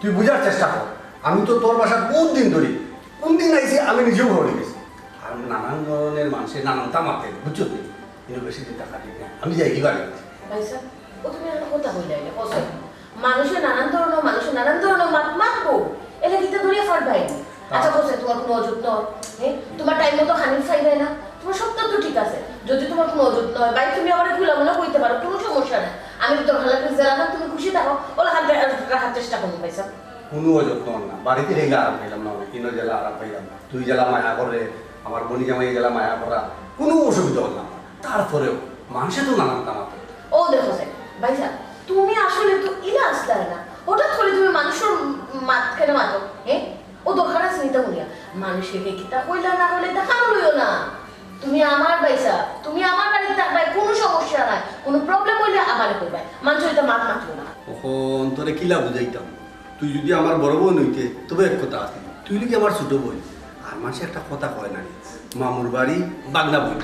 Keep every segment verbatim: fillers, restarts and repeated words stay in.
তুই বুঝার চেষ্টা কর, আমি তো তোর বাসাত বহুত দিন ধরি, কুন দিন আইছি আমি নিজেও ভুলি গেছি। আর নানান ধরনের মানুষে নানানতা মাতে, বুঝছো তুই? কিন্তু বেশি দিন থাকা ঠিক না, আমি যাই কি বাড়ি। ভাইসাব, ও তুমি একটা কথা কইলাইলে, কসম। মানুষে নানান ধরনের, মানুষে নানান ধরনের মাত মাতবো, এর লাগি তো ধরিয়া ফারবাই। আচ্ছা, কসম, তোমার কুনু অজুহাত নাই, হ্যাঁ? তোমার টাইম মতো খানি খাই দেয় না, তোমার সব তো ঠিক আছে। যদি তোমার কুনু অজুহাত নাই, ভাই, তুমি আমারে খুলা মনে কইতে পারো, কুনু সমস্যা নাই। আমি তো দরকার লাগলে জেলা না, তুমি খুশি থাকো, ওলা খান রাখার চেষ্টা করবো, ভাইসাব। কুনু অজুহাত না, বাড়িত খাইলে আরাম পাইলাম না, অনেক দিনও জেলা আরাম পাইলাম না। তুই জেলা মায়া করে, আমার বনি জামাই জেলা মায়া করা, কুনু অসুবিধা হল না। তারপরেও মানুষে তো নানানতা মাতে। ও দেখো স্যার, ভাইসাব, তুমি আসলে তো ইলা আসলায় না, হঠাৎ করে তুমি মানুষর মাঝখানে মাতো, হ্যাঁ? ও দরকার আছে নিতে বলিয়া, মানুষে কিতা কইলা না কইলা ইতা কানো লইও না। তুমি আমার ভাইসাব, তুমি আমার বাড়িত থাকবায়, কুনু সমস্যা নাই, কুনু প্রবলেম হইলে আমারে কইবায়, মানুষর ইতা মাত মাতিও না। অখন তোরে কিলা বুঝাইতাম? তুই যদি আমার বড় বোন হইতে, তবে এক কথা আছিল, তুই নাকি আমার ছোট বোন। আর মানুষে একটা কথা কয় না, মামুর বাড়ি বাগনা বইত,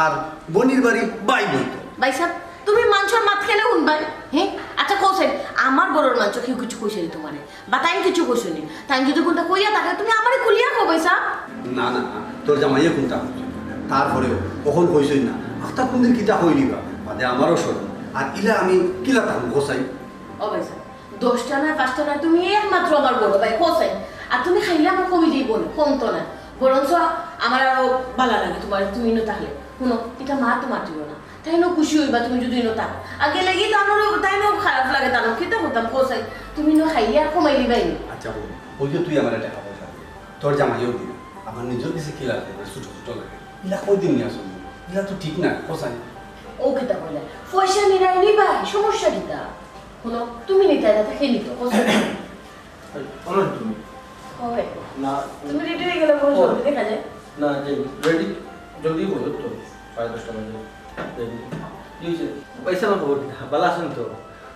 আর বনির বাড়ি বাই বইত। ভাইসাব, তুমি মানুষর মাঝখানে হুনবায়, হ্যাঁ? আচ্ছা, কসম, আমার ঘরর মানুষ কেউ কিছু কইছে নি তোমারে? বা তাইন কিছু কইছে নি? তাইন যদি কুনতা কইয়া থাকে, তুমি আমারে খুলিয়া কও, ভাইসাব। না, না, না, তোর জামাইয়ে কুনতা কইছে। তারপরেও অখন কইছই না, আখতা কুনদিন কিতা কইলিবা, বাদে আমারও শরম। আর ইলা আমি কিলা থাকমু, কসাই? ও ভাইসাব, দশটা নায়, পাঁচটা নায়, তুমি একমাত্র আমার বড় ভাই, কসাই। আর তুমি খাইলে আমার কমি যাইবো না, কমতো না। বরঞ্চ আমার আরো বালা লাগে তোমার, তুমি ইনো থাকলে। হুনো, ইতা মাত মাতিও না। তাইনও খুশি হইবা তুমি যদি ইনো থাকো। আর গেলে কি তানরও, তাইনও খারাপ লাগে, তানর কিতা করতাম, কসাই। তুমি ইনো খাইলে আর কমাই দিবাই নি। আচ্ছা বল, ওই যে তুই আমার টাকা পয়সা দিলে, তোর জামাইও দিবে, আমার নিজের কাছে কি লাগে না, ছোট ছোট লাগে। ইলা কয়দিন নিয়া চলবো? ইলা তো ঠিক না, কসাই। ও কিতা কইলা? পয়সা নিরাই নিবা, সমস্যা কিতা? হুনো, তুমি নিতায় না, তে কে নিতো, কসাই। এই, অনলাইন তুমি? হয়। না। তুমি রেডি হয়ে গেলে বলো, ও। জলদি দেখা যায়। না, যে রেডি, জলদি বলো তো, সাড়ে দশটা বাজে। রেডি। কি হয়েছে? ভাইসাব, আমার খবর কিতা? ভালা আছেন তো?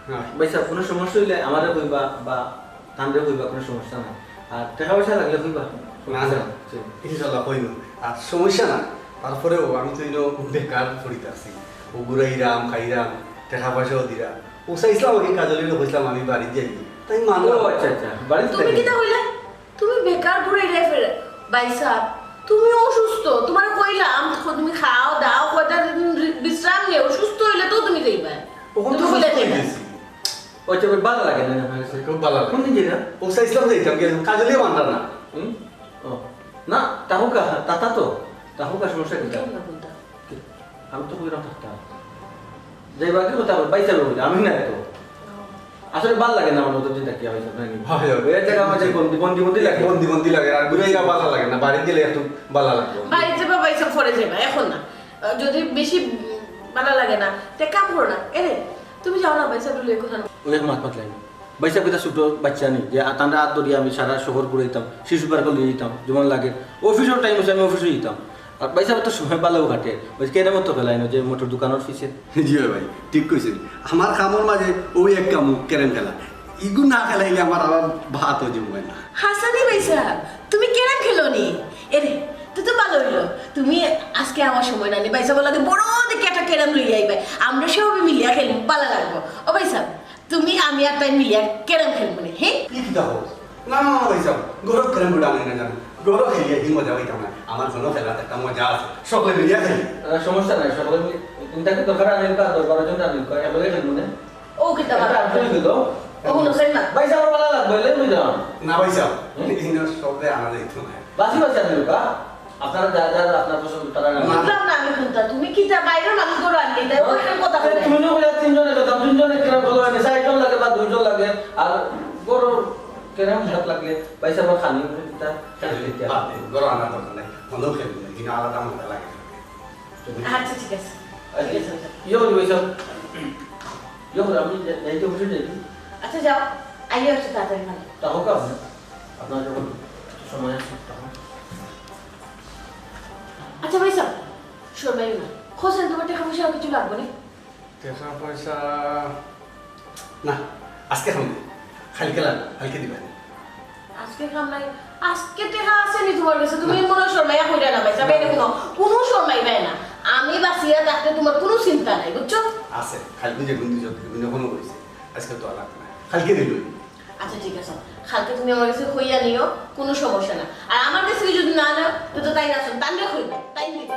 হ্যাঁ। ভাইসাব, কোনো সমস্যা হইলে আমারে কইবা বা তানরে কইবা, কোনো সমস্যা নাই। আর টাকা পয়সা লাগলে কইবা। না, না। জি। ইনশাল্লাহ, কইমু। আর সমস্যা না। তারপরেও আমি তো ইনো বেকার পড়িতে আছি। ও ঘুরাইরাম, খাইরাম, টাকা পয়সাও দিরাম। ও চাইছিলাম, ওকে কাজলিরে কইছিলাম আমি বাড়ি যাই। তাই মানলাম। ও আচ্ছা, আচ্ছা। বাড়ি তুমি যাই। কিতা কইলা? তুমি বেকার ঘুরাইরায় ফিরে। ভাইসাব, তুমি অসুস্থ। তোমারে কইলাম, তুমি খাও, দাও, কয়টা দিন রি-, বিশ্রাম নেও। সুস্থ হইলে তো তুমি যাইবা। ওখান তো তুমি সুস্থ হয়ে যাইবা। গেছি। ওই যে ভালা লাগে না, না, না, খুব ভালা লাগে। কোন দিন যাইবা? ও চাইছিলাম যাইতাম, গেলাম, কাজলিয়ে মানলা না। হুম? ও, না, তাহুকা, তাতা তো, তাহুকা সমস্যা কি? কেমন কোনটা? আমি তো কইরাম থাকতাম। যাইবা কি কথা, ভাইসাব বলে, আমি না তো। আসলে ভালা লাগে না আমার মতো চিন্তা কি হয়েছে, নাকি? হয়, হয়। ওই জায়গা আমার যে বন্দি, বন্দি, বন্দি লাগে। বন্দি, বন্দি লাগে, আর ঘুরে যা ভালা লাগে না, বাড়ি গেলে একটু ভালা লাগে। বাড়ি যাবা, ভাইসাব পরে যাবা, এখন না। আহ, যদি বেশি, উম, ভালা লাগে না, তে কাম করো না। এরে, তুমি যাও না, ভাইসাব বলে কথা না। ওই এক মাত মাত লাগে। ভাইসাব কিতা ছোট বাচ্চা নি, যে আ-, তানরে আত ধরিয়া আমি সারা শহর ঘুরাইতাম, শিশু পার্কে লইয়া যাইতাম, যেমন লাগে। অফিসর টাইম আছে, আমি অফিসে যাইতাম। আর ভাইসাব তো সময় ভালাও কাটে, ওই ক্যারেমও তো খেলায় না, যে মোটর দোকানর পিছে। জি ভাই, ঠিক কইছেন। আমার কামর মাঝে ওই এক কাম, ক্যারেম খেলা। ইগু না খেলাইলে আমার আবার ভাতও জমে না। হাসানি ভাইসাব, তুমি ক্যারেম খেলো নি? এরে, তো তো ভালা হইলো। তুমি আজকে আমার সময় না নি, ভাইসাব বলে বড় দেখে একটা ক্যারেম লইয়া আইবায়। আমরা সবে মিলিয়া খেলবো, ভালা লাগবো। ও ভাইসাব, তুমি, আমি আর তাইন মিলিয়া ক্যারেম খেলমু নে, হে? ই কিতা কও? না, না, না, ভাইসাব, ঘরো ক্যারেম বোর্ড আনাই না জানো। ঘরো খেলিয়া ই মজা পাইতাম না। আমার ঘরো খেলাত একটা মজা আছে। সকলে মিলিয়া খেলি। আহ, সমস্যা নাই, সকলে মিলি। ইনতা কি দরকার আনিলকা, দশ বারো জন আনিলকা, একলগে খেলমু নে। ও কিতা এটা বাবা? আমি দিল। ও হুনো, খেল না। ভাইসাব, আমার ভালা লাগবো, এলে তুমি যাও। না, ভাইসাব, হুম? ইনো সকলে আনা যাইতো না। বাসি বাসি আনিলকা। আপনারা যা যা আপনার পছন্দ তারা না। বুঝলাম না আমি কোনটা। তুমি কিতা বাইরের মানুষ ধরো আনলি, তাই ওই কথা বলে। তুমি না বলে তিনজনে কথা, তিনজনে কিনা বলো, আমি চারজন লাগে বা দুইজন লাগে, আর গরু কেন হাত লাগলে, ভাইসাব, খানি উঠে দিতা, খেতে দিতা। বাদ দে, গরু আনার দরকার নাই, মনেও খেলবে না, কিন্তু আলাদা মজা লাগে। আচ্ছা, ঠিক আছে। আচ্ছা, ঠিক আছে, আচ্ছা। ইয়ে বলবো, ভাইসাব। ইয়ে বলবো, আমি যাই তো, বসে যাই। আচ্ছা, যাও, আইও একটু তাড়াতাড়ি মানে। তা হোক, আপনার যখন সময় আছে, তখন। আচ্ছা ভাইসাব, শর্মাইও না। হোসেন, তোমার টাকা পয়সা আর কিছু লাগবে না? টাকা পয়সা না, আজকে খাম নাই, কালকে লাগবে, কালকে দিবা। আজকে খাম নাই? আজকে টাকা আছে নি তোমার কাছে? তুমি মনে হয় শর্মাইয়া কইরা না ভাইসাব, এই দেখো, কোনো শর্মাইবায় না। আমি বাঁচিয়া থাকতে তোমার কোনো চিন্তা নাই, বুঝছো? আছে, কালকে যে বন্ধু যাবে, বন্ধু কোনো কইছে, আজকে তো আর লাগবে না, কালকে দিল। আচ্ছা, ঠিক আছে, কালকে তুমি আমার কাছে কইয়া নিও, কোনো সমস্যা না। আর আমার কাছে যদি না নেও, তো, তো তাই না, তাইলে কইবা, তাই দিবা।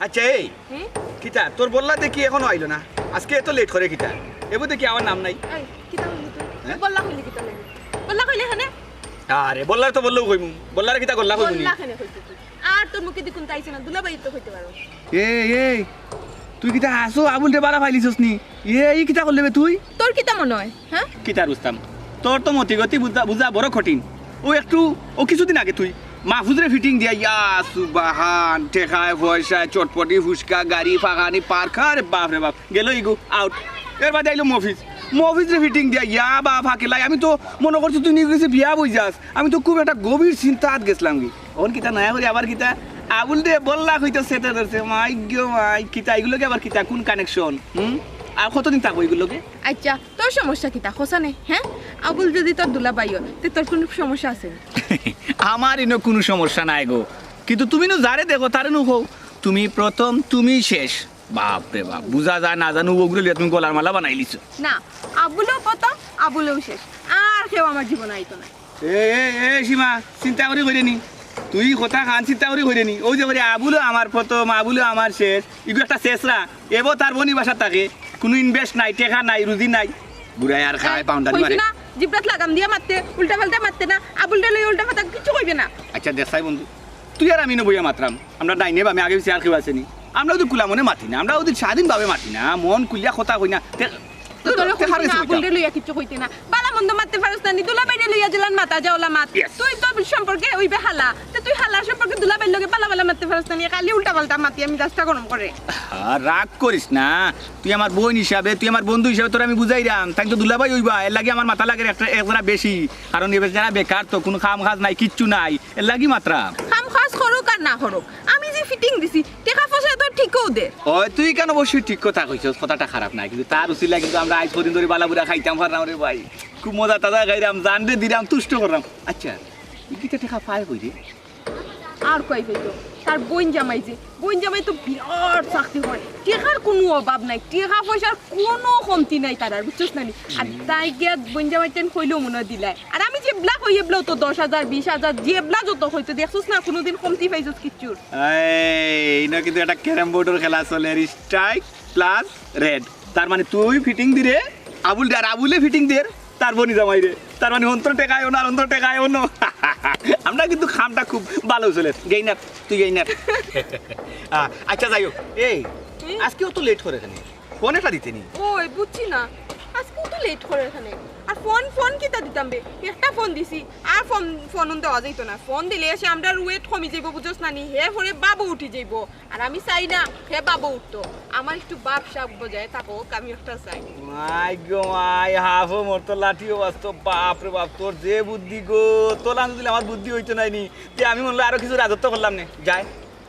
আচ্ছা, এই, হুম? কিতা, তোর বল্লা দেখি এখনো আইলো না? আজকে এত লেট করে কিতা? এবো দেখি আমার নাম নাই। এই, কিতা কইলি তুই? হ্যাঁ? বল্লা কইলি কিতা লাগি? বল্লা কইলে কেনে? আরে, বল্লারে তো বল্লাউ কইমু। বল্লারে কিতা গল্লা কইমু নি? বল্লা কেনে কইতে তুই? আর তোর মুখে দেখুন তাইছে না, দুলাভাই তো কইতে পারো। এই, এই, তুই কিতা হাছউ আবুলরে বালা পাইলিছস নি? এ, ই কিতা করলে বে তুই? তোর কিতা মনে হয়, হ্যাঁ? কিতা রুস্তাম? তোর তো মতিগতি বুঝা, বুঝা বড় কঠিন। ও একটু, ও কিছুদিন আগে তুই মাহফুজরে ফিটিং দিয়া, ইয়া সুবাহান, টেকায় পয়সায় চটপটি, ফুচকা, গাড়ি, ফাঁকানি, পার্ক, আরে বাপ রে বাপ, গেল ইগু, আউট। এর বাদে আইলো মফিজ, মফিজরে ফিটিং দিয়া, ইয়া বাপ, হাকে লাই, আমি তো মনে করছি তুই নিয়ে গেছে বিয়া বই যাস। আমি তো খুব একটা গভীর চিন্তাত গেছলাম গি। অখন কিতা নয়া করি আবার কিতা? আবুলরে বল্লা কইতে সেটা ধরছে, মাই গো মাই, কিতা ইগুর লগে আবার কিতা, কোন কানেকশন? হুম? আর কতদিন থাকবো ইগুর লগে? আচ্ছা, তোর সমস্যা কিতা? কছানে, হ্যাঁ? আবুল যদি তোর দুলাভাই হয়, তে তোর কোনো সমস্যা আছে নি? আমার ইনো কোনো সমস্যা নাই গো, কিন্তু তুমি নু যারে দেখো তারে নু কও, তুমি প্রথম, তুমি শেষ। বাপ রে বাপ, বুঝা যায় না জানো, ওগুলো লিয়া তুমি গলার মালা বানাইলিছো। না, আবুলও প্রথম, আবুলও শেষ, আর কেউ আমার জীবনে আইতো না। এ, এ, এ, সীমা, চিন্তা করি কইরে নি। তুই কথা খান চিন্তা করি কইরে নি। ওই যে কইরে, আবুলও আমার প্রথম, আবুলও আমার শেষ। ইগু একটা শেষরা। এবো তার বনি বাসা থাকে। কোনো ইনভেস্ট নাই, টেকা নাই, রুজি নাই। বুড়ায় আর খায়, এ, পাউন্ডারি কইছি মারে। না, জিব্রাত লাগাম দিয়া মারতে, উল্টা পাল্টা মারতে না। আবুলরে লই উল্টা পাল্টা কিচ্ছু কইবে না। আচ্ছা, দেখ সাই বন্ধু, তুই আর আমি নবইয়া মাতরাম। আমরা ডাইনে বামে আগে পিছে আর কেউ আছে নি। আমরা ওদের কুলা মনে মাতি না, আমরা ওদের স্বাধীনভাবে মাতি না, মন খুলিয়া কথা কই না। তে-, তো তোরে তে কইছি হারে না, কইতাম। আবুলরে লইয়া কিচ্ছু কইতে না। বালা মন্দ মাততে পারস না নি, দুলাভাইরে লইয়া জেলান মাতা যাওলা মাত। Yes. তুই তো সম্পর্কে ওই বে হালা, তো তুই হালার সম্পর্কে দুলাভাইর লগে বালা বালা মাততে পারস না নি, খালি উল্টা পাল্টা মাতি আমি দাসটা গরম করে। আর রাগ করিস না, তুই আমার বোন হিসাবে, তুই আমার বন্ধু হিসাবে তোর আমি বুঝাইরাম। তাই তো দুলাভাই ওইবা, এর লাগি আমার মাথা লাগে একটা, একটা বেশি। কারণ এবার যারা বেকার তো কোনো কাম কাজ নাই, কিচ্ছু নাই, এর লাগি মাতরাম। কাম কাজ করুক আর না করুক, আমি যে ফিটিং দিছি, টেকা পয়সা তো ঠিকও দে। ওই, তুই কেন অবশ্যই ঠিক কথা কইছস, কথাটা খারাপ না, কিন্তু তার উচিলা কিন্তু আমরা আইজ কদিন ধরি বালা বুড়া খাইতাম পারলাম রে ভাই। খুব মজা তাজা খাইরাম, জানরে দিরাম, তুষ্ট করলাম। আচ্ছা, ই কিতা টেকা পায় কই রে? আর কই পাইতো? তার বইন জামাই যে, বইন জামাই তো বিরাট চাকরি করে, টেকার কোনো অভাব নাই, টেকা পয়সার কোনো কমতি নাই তার, আর বুঝছস না নি? আর তাই গিয়া বইন জামাই তেন কইলেও মনে হয় দিলায়। আর আমি যে ব্লা কই, এবলাও তো দশ হাজার, বিশ হাজার, যে ব্লা যত কইতো, দেখছস না কোনোদিন কমতি পাইছস কিচ্ছুর? এই, ইনো কিন্তু একটা ক্যারাম বোর্ডর খেলা চলে, স্ট্রাইক প্লাস রেড। তার মানে তুই ফিটিং দিরে, আবুল দে, আর আবুলে ফিটিং দের, তার বনি জামাই রে। তার মানে অন্তর টেকায় অনো, আর অন্তর টেকায় অনো। আমরা কিন্তু খামটা খুব ভালো চলে। গেইনার, তুই গেইনার। আ-, আচ্ছা, যাই হোক, এই, হুম? আজকেও তো লেট করে কেনে? ফোন একটা দিতে নি। ওই, বুঝছি না, আজকেও তো লেট করে কেনে। আর ফোন, ফোন কিতা দিতাম বে? একটা ফোন দিছি, আর ফোন, ফোন দেওয়া যাইতো না। ফোন দিলে সে আমরার ওয়েট কমি যাইবো, বুঝছস না নি? হে পরে বাবু উঠি যাইবো। আর আমি চাই না হে বাবু উঠতো। আমার একটু বাপ সাপ বজায় থাকো, আমি একটা চাই। মাই গো মাই, হাফো মরতো লাঠিও বাঁচতো। বাপ রে বাপ, তোর যে বুদ্ধি গো, তোলা যদি আমার বুদ্ধি হইতো নাইনি, তে আমি মনে হয় আরো কিছু রাজত্ব করলাম নে। যায়,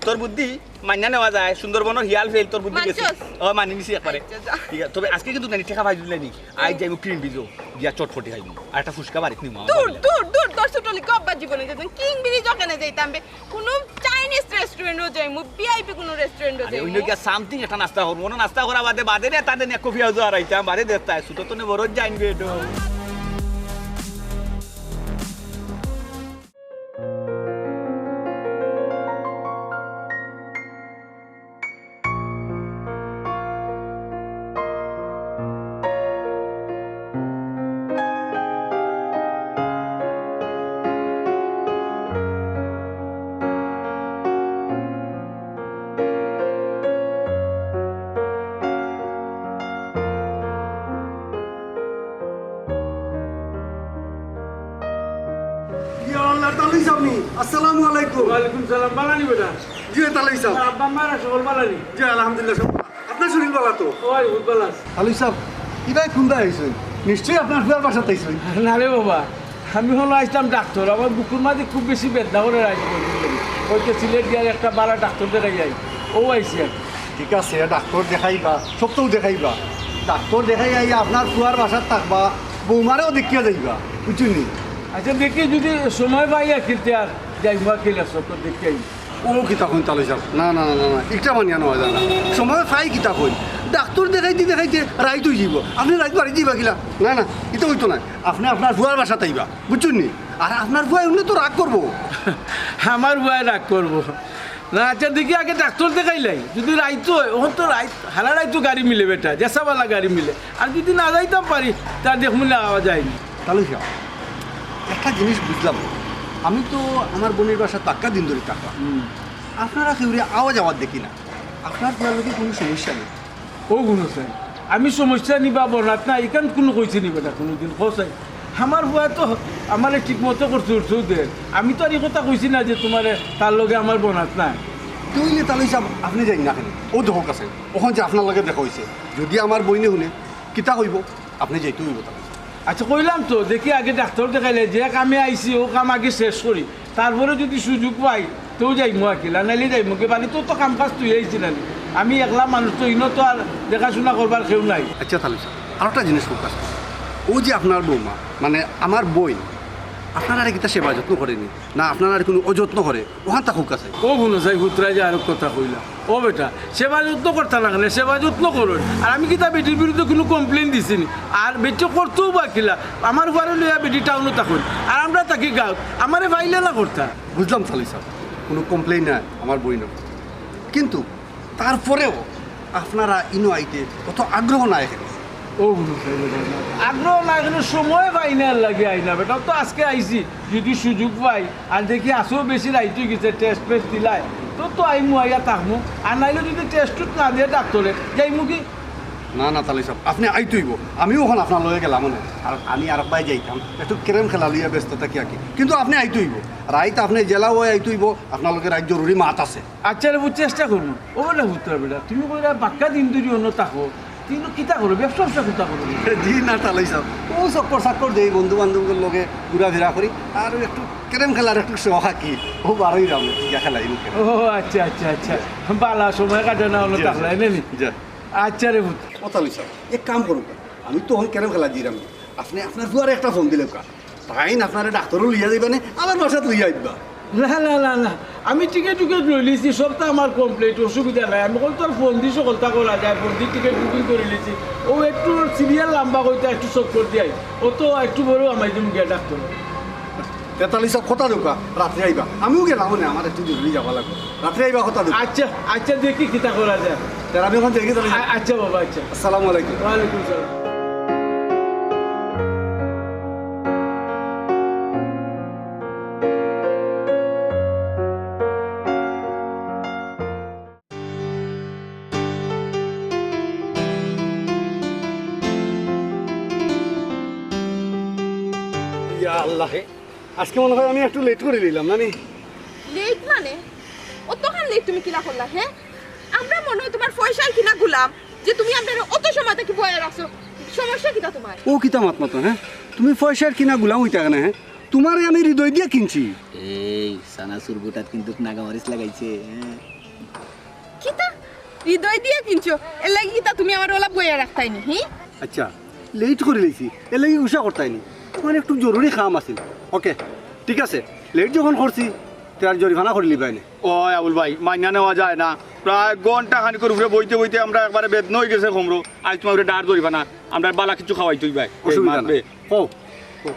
তোর বুদ্ধি মাইনা নেওয়া যায়, সুন্দরবনের হিয়াল ফেল তোর বুদ্ধি গেছে। মানছস? ও, মানি নিছি একবারে। আচ্ছা, যা। ঠিক আছে, তবে আজকে কিন্তু নানি টেকা পাই দিলে নি। আই যাইমু ক্রিম বিজো, গিয়া চটপটি খাইমু। আর একটা ফুচকা বাড়িত নিমু, আমার দূর, ভালা লাগে। দূর, দূর, তোর ছোট লোক আব্বা জীবনে যেদিন কিং বিড়ি দোকানে যাইতাম বে, কোনো চাইনিজ রেস্টুরেন্টও যাইমু, ভিআইপি কোনো রেস্টুরেন্টও আরে, যাইমু। অন্য গিয়া সামথিং একটা নাস্তা করমু, ওনো নাস্তা করা বাদে, বাদে রে, তাদের নিয়ে কফি হাউসও হারাইতাম, বাদে দেখতায়, ছোট তো নে বড় যাইন বে, এটো। ইয়া আল্লাহ, তালুই সাহেব নি? আসসালামু আলাইকুম। ওয়ালাইকুম সালাম, বালা নি বেটা? জি, তালুই সাহেব। আর আব্বা আম্মারা সকল বালা নি? জি, আলহামদুলিল্লাহ, সব বালা। আপনার শরীর বালা তো? ওই, বহুত বালা আছে। তালুই সাহেব, ইবায় কুনদায় আইছইন? নিশ্চয়ই আপনার ফুয়ার বাসাত আইছইন। না রে বাবা, আমি হলো আইছলাম ডাক্তার, আমার বুকুর মাঝে খুব বেশি বেদনা করে রাইত কয়দিন ধরি। কইতে সিলেট গিয়া একটা বালা ডাক্তার দেখাই আই, ও আইছি আর কি। ঠিক আছে, ডাক্তার দেখাইবা, সপ্তাহ দেখাইবা। ডাক্তার দেখাই আই আপনার ফুয়ার বাসাত থাকবা, বৌমারেও দেখিয়া যাইবা, বুঝছইন নি? আচ্ছা, দেখি যদি সময় পাই আকিল, তে আর যাইমু আকিল, আর চক্কর দেখিয়া আইমু। ও কিতা কইন তালই সাব? না, না, না, না, না, ইটা মানিয়া নেওয়া যায় না। সময় পাই কিতা কইন? ডাক্তর দেখাইতে দেখাইতে রাইত অইযিবো। আপনে রাইত বাড়িত যাইবা কিলা? না, না, ইটা অইতো নায়। আপনে আপনার ফুয়ার বাসাত আইবা, বুঝছইন নি? আর আপনার ফুয়ায় হুনলে তো রাগ করবো। আমার ফুয়ায় রাগ করবো না। আচ্ছা, দেখি আগে ডাক্তর দেখাইলাই, যদি রাইত অয়, অখন তো রাইত, হারা রাইত তো গাড়ি মিলে বেটা, যেসাবালা গাড়ি মিলে। আর যদি না যাইতাম পারি, তা দেখমু না, আওয়া যায়নি। তালই সাব, একটা জিনিস বুঝলাম না। আমি তো আমার বইনর বাসাত বাক্কা দিন ধরি থাকলাম। আপনারা কেউরে আওয়া যাওয়াত দেখি না। আপনার ফুয়ার লগে কুনু সমস্যা নাই? ও হুনো চাই, আমি সমস্যা নি বা বনাত না, ইখান কুনু কইছি নি বেটা কুনুদিন? কও চাই, আমার ফুয়ায় তো আমারে ঠিক মতো খরচ উরছও দের। আমি তো আর ই কথা কইছি না যে তুমারে তার লগে আমার বনাত নাই। তে অইলে তালই সাব, আপনে যাইন না কেনে? অউ দেখউক্কা চাই, অখন যে আপনার লগে দেখা অইছে, যদি আমার বইনে হুনে, কিতা কইবো? আপনে যাইতে অইবো তালই সাব। আচ্ছা, কইলাম তো, দেখি আগে ডাক্তর দেখাইলাই, যে কামে আইছি অউ কাম আগে শেষ করি, তারপরে যদি সুযোগ পাই তেউ যাইমু আকিল, আর নাইলে যাইমু কি? বাড়িত তো কাম কাজ থুইয়া আইছি নানি, আমি একলা মানুষ তো, ইনো তো আর দেখাশুনা করবার কেউ নাই। আচ্ছা তালই সাব, আরোকটা জিনিস কউক্কা চাই, অউ যে আপনার বৌমা, মানে আমার বইন, আপনারারে কিতা সেবা যত্ন করেনি না? আপনারারে কুনু অযত্ন করে? অখানতা কউক্কা চাই। ও হুনো চাই, হুতরায় যে আরোক কথা কইলা। ও বেটা, সেবা যত্ন করতা না কেনে? সেবা যত্ন করইন। আর আমি কিতা বেটির বিরুদ্ধে কুনু complain দিছি নি? আর বেটি করতউ বা কিলা? আমার ফুয়ারে লইয়া বেটি টাউনো থাকইন, আর আমরা থাকি গাঁওত। আমারে পাইলে না করতা। বুঝলাম তালই সাব, কুনু complain নাই আমার বইনর, কিন্তু তারপরেও আপনারা ইনো আইতে অত আগ্রহ নাই কেনে? ও হুনো চাই, আগ্রহ নাই কেনে? সময় পাই না, এরলাগি আই না বেটা। তো আজকে আইছি, যদি সুযোগ পাই, আর দেখি আজও বেশি রাইত অইগেছে, test ফেস্ট দিলাই, তে তো আইমু, আইয়া থাকমু। আর নাইলে যদি test টুস্ট না দেয় ডাক্তরে, যাইমু কি? না, না, তালই সাব, আপনে আইতে অইবো। আমিও অখন আপনার লগে গেলাম অনে। আর আমি আরোকবায় যাইতাম, একটু ক্যারম খেলা লইয়া ব্যস্ত থাকি আর কি। কিন্তু আপনে আইতে অইবো। রাইত আপনে যেলা অয় আইতে অইবো, আপনার লগে রাইত জরুরি মাত আছে। আচ্ছা রে, চেষ্টা করমু। ও বেটা, হুতরা বেটা, তুমি কইরা বাক্কা দিন ধরি অনো থাকো, তুমি কিতা করো? ব্যবসা ব্যবসা কিতা করো? জি না, তালই সাব, অউ চক্কর চাক্কর দেই, বন্ধু বান্ধবর লগে ঘুরাফিরা করি, আর একটু ক্যারম খেলার একটু শখ আর কি। অউ বারইরাম, গিয়া খেলাইমু। ও আচ্ছা, আচ্ছা, আচ্ছা। বালা সময় কাটে না অনো জি, থাকলে, জি। এনে নি? জি। আচ্ছা রে পুত। ও তালই সাব, এক কাম করউক্কা, আমি তো অখন ক্যারম খেলা দিরাম, আপনে আপনার ফুয়ারে একটা ফোন দিলাউক্কা, তাইন আপনারে ডাক্তরো লইয়া যাইবা নে, আমার বাসাত লইয়া আইবা। না, না, না, না, আমি টিকেট টুকেট লইলিছি, সবতা আমার complete, অসুবিধা নাই। আমি অকল তোর ফোন দি হকলতা করা যায়, ফোন দি টিকেট booking করিলিছি। অউ একটু serial লম্বা কইতা একটু চক্কর দিয়াই, অত একটু পরেউ আমি যাইমু গিয়া ডাক্তর। তে তালই সাব কথা দেউক্কা, রাত্রে আইবা। আমিও গেলাম অনে, আমার একটু জরুরি যাওয়া লাগবো। রাত্রে আইবা কথা দেউক্কা। আচ্ছা, আচ্ছা, দেখি কিতা করা যায়। তে আমি অখন যাই গি তাইলে। আ-, আচ্ছা বাবা, আচ্ছা। আসসালামু আলাইকুম। ওয়ালাইকুম সালাম। ইয়া আল্লাহ, আজকে মনে অয় আমি একটু late করিলিলাম, না নি? Late মানে? অতখান late তুমি কিলা করলা, হে? আমরা মনে অয় তুমার পয়সার কিনা গুলাম যে তুমি আমরারে অত সময় থাকি বওয়াইয়া রাখছো? সমস্যা কিতা তুমার? ও কিতা মাত মাতো, হে? তুমি পয়সার কিনা গুলাম অইতা কেনে, হে? তুমারে আমি হৃদয় দিয়া কিনছি। এই চানাচুর বুটাত কিন্তুক নাগামরিচ লাগাইছে, হে? কিতা? হৃদয় দিয়া কিনছো? এরলাগি কিতা তুমি আমারে অলা বওয়াইয়া রাখতায় নি, হি? আচ্ছা, late করিলিছি, এরলাগি গুসা করতায় নি। আমার একটু জরুরি কাম আছিল। OK, ঠিক আছে, late যখন করছি, তে আর জরিমানা করিলিবায় নে। ওই আবুল ভাই, মাইনা নেওয়া যায় না। প্রায় ঘন্টা খানিকর উপরে বইতে বইতে আমরা একবারে বেদনা অইগেছে কমরো। আইজ তুমার উপরে ডার জরিমানা, আমরারে বালা কিছু খাওয়াইতে অইবায়। অসুবিধা নাই। কও।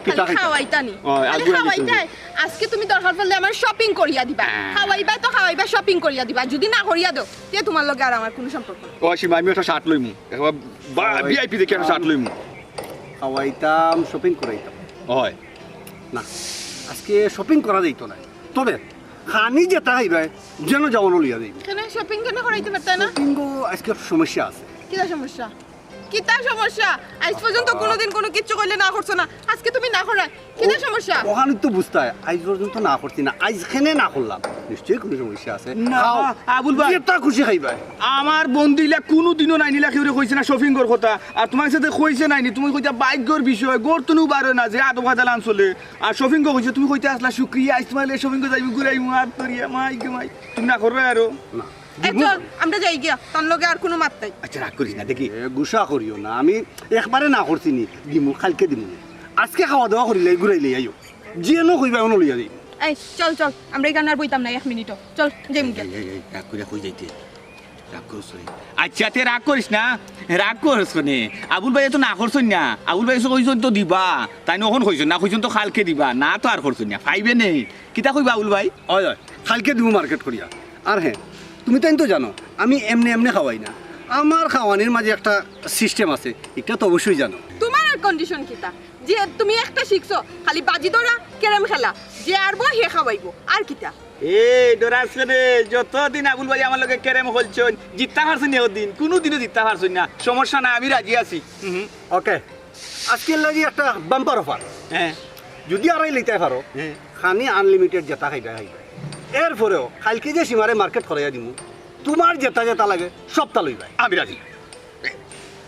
কিতা খালি খাইতা? খাওয়াইতা নি? অয়, খালি আগুয়া খাওয়াইতায়। আজকে তুমি দরকার পড়লে আমারে shopping করিয়া দিবা। হ্যাঁ। খাওয়াইবায় তো খাওয়াইবায়, shopping করিয়া দিবা। যদি না করিয়া দেও, তে তুমার লগে আর আমার কুনু সম্পর্ক নাই। ও সীমা, আমি একটা shirt লইমু। একবার বা-, খাওয়াই-, VIP দেখি একটা shirt লইমু। খাওয়াইতাম, shopping করাইতাম। অয়। না, আজকে shopping করা যাইতো নায়। তবে খানি যেতা খাইবায়, যেন যাওয়ানো লইয়া যাইমু। কেনে shopping কেনে করাইতে পারতায় না? Shopping-ও আজকে একটু সমস্যা আছে। কিতা সমস্যা? কিতা সমস্যা? আইজ পর্যন্ত কুনুদিন কুনু কিচ্ছু কইলে না করছো না, আজকে তুমি না করায়, কিতা সমস্যা? অখান তো বুঝতায়, আইজ পর্যন্ত না করছি না, আইজ কেনে না করলাম, নিশ্চয়ই কুনু সমস্যা আছে। না, খাও, আবুল ভাই। যেতা খুশি খাইবায়। আমার বন্ধু ইলা কুনুদিনও নাইন ইলা কেউরে কইছে না shopping-র কথা, আর তুমার সাথে কইছে নাইনি, তুমি কইতা ভাগ্যর বিষয়, ঘর থনেউ বার অয় না, যে আদব কায়দা লান চলে, আর shopping-ও কইছে, তুমি কইতা আছলা শুক্রিয়া, আইজ তুমার লগে shopping-ও যাইমু, ঘুরাইমু, আর করিয়া, মাই গো মাই, তুমি না করবায় আরো? না। এ, চল, আমরা যাই গিয়া, তার লগে আর কুনু মাত নাই। আচ্ছা, রাগ করিস না, দেখি। এ, গুসা করিও না, আমি একবারে না করছি নি, দিমু, কাইলকে দিমু। আজকে খাওয়া দাওয়া করিলাই, ঘুরাইলাই আইও। যেনো কইবা, অনো লইয়া যাই। এই, চল, চল, আমরা ইখানো আর বইতাম না এক মিনিটও। চল, যাইমু গিয়া। এই, এই, এই, রাগ করিয়া কই যাইতে? রাগ করছ রে? আচ্ছা, তে রাগ করিস না, রাগ করছ কেনে? আবুল ভাইয়ে তো না করছইন না, আবুল ভাইয়ে কইছইন তো দিবা, তাইন অখন কইছইন না, কইছইন তো কাইলকে দিবা, না তো আর করছইন না, পাইবে নে। কিতা কইবা আবুল ভাই? অয়, অয়, কাইলকে দিমু মার্কেট করিয়া। আর হ্যাঁ, তুমি তাইন তো জানো, আমি এমনে এমনে খাওয়াই না, আমার খাওয়ানির মাঝে একটা সিস্টেম আছে, ইটা তো অবশ্যই জানো। তুমার আর কন্ডিশন কিতা? যে তুমি একটা শিখছো, খালি বাজি ধরা, ক্যারেম খেলা, যে আরবো হে খাওয়াইবো, আর কিতা? এ, ডরাস কেনে? যতদিন আবুল ভাই আমার লগে ক্যারেম খেলছইন, জিততা পারছইন না অদিন, কুনুদিনও জিততা পারছইন না। সমস্যা নাই, আমি রাজি আছি। হুম। ওকে, আজকের লাগি একটা বাম্পার অফার। হ্যাঁ। যদি আড়াই লইতায় পারো, হ্যাঁ। খানি আনলিমিটেড যেতা খাইবায় খাইবায়। এরপরেও কাইলকে যে সীমারে মার্কেট করাইয়া দিমু, তুমার যেতা যেতা লাগে সবতা লইবায়। আমি রাজি।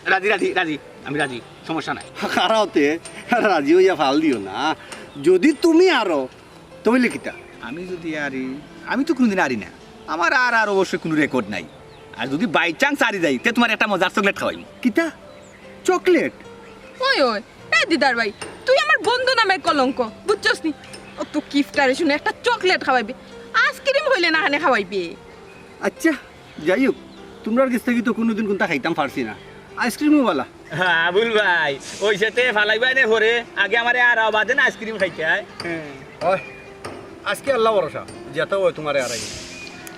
রাজি, রাজি, রাজি। আমি রাজি, সমস্যা নাই। খাড়াওতে রাজি অইয়া ফাল দিও না। যদি তুমি আরো, তে অইলে কিতা? আমি যদি আরি, আমি তো কুনুদিন আরি না। আমার আর, আর অবশ্যই কুনু রেকর্ড নাই। আর যদি by chance আরি যাই, তে তুমারে একটা মজার চকলেট খাওয়াইমু। কিতা? চকলেট? ওই, ওই, এ দিদার ভাই, তুই আমার বন্ধু নামে কলঙ্ক, বুঝছস নি? অত কিপটারে হুনো একটা চকলেট খাওয়াইবে, আইসক্রিম অইলে না খানে খাওয়াইবে। আচ্ছা, যাই হোক, তুমরার গেছ থাকি তো কুনুদিন কুন্তা খাইতাম পারছি না, আইসক্রিমও বালা। হ্যাঁ, আবুল ভাই, অইছে তে ফালাইবায় নে পরে, আগে আমারে আরাও, বাদে না আইসক্রিম খাইতায়। ওই, আজকে আল্লাহ ভরসা, যেতা অয় তুমারে আড়াই।